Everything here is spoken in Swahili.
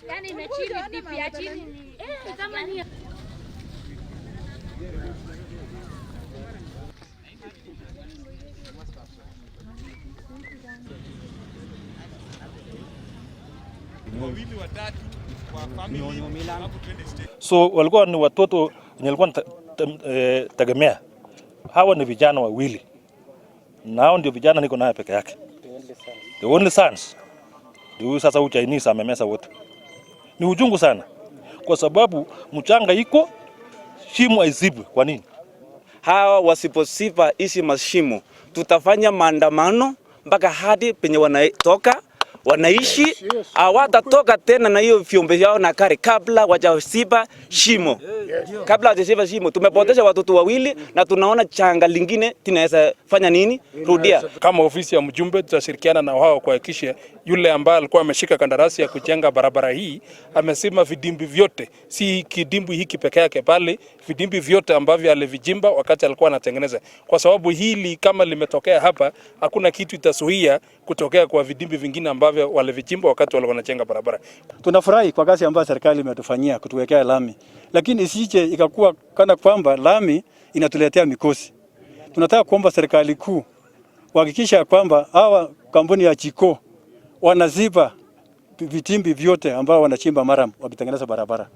Yani imechini deep ya chini ni kama ni Wawili watatu kwa family, alafu twende state. So walikuwa ni watoto wenye walikuwa tegemea. Hawa ni vijana wawili, na hao ndio vijana niko nayo peke yake, the only sons. Ndio huyu sasa, huyu Chinese amemeza wote. Ni uchungu sana, kwa sababu mchanga iko, shimo haizibwi. Kwa nini? Hawa wasiposiba hizi mashimo, tutafanya maandamano mpaka hadi penye wanatoka wanaishi. Hawatatoka tena na hiyo vyombo vyao na gari kabla wajasiba shimo, kabla wajasiba shimo. Tumepoteza watoto wawili na tunaona changa lingine tinaweza fanya nini? Rudia. Kama ofisi ya mjumbe tutashirikiana na wao kuhakikisha yule ambaye alikuwa ameshika kandarasi ya kujenga barabara hii amesima vidimbi vyote, si kidimbwi hiki peke yake, bali vidimbi vyote ambavyo alivijimba wakati alikuwa anatengeneza, kwa sababu hili kama limetokea hapa, hakuna kitu itazuia kutokea kwa vidimbi vingine ambavyo walivijimba wakati walikuwa wanajenga barabara. Tunafurahi kwa kazi ambayo serikali imetufanyia kutuwekea lami, lakini isije ikakuwa kana kwamba lami inatuletea mikosi. Tunataka kuomba serikali kuu kuhakikisha kwamba hawa kampuni ya Jiko wanaziba vitimbi vyote ambao wanachimba murram wakitengeneza barabara.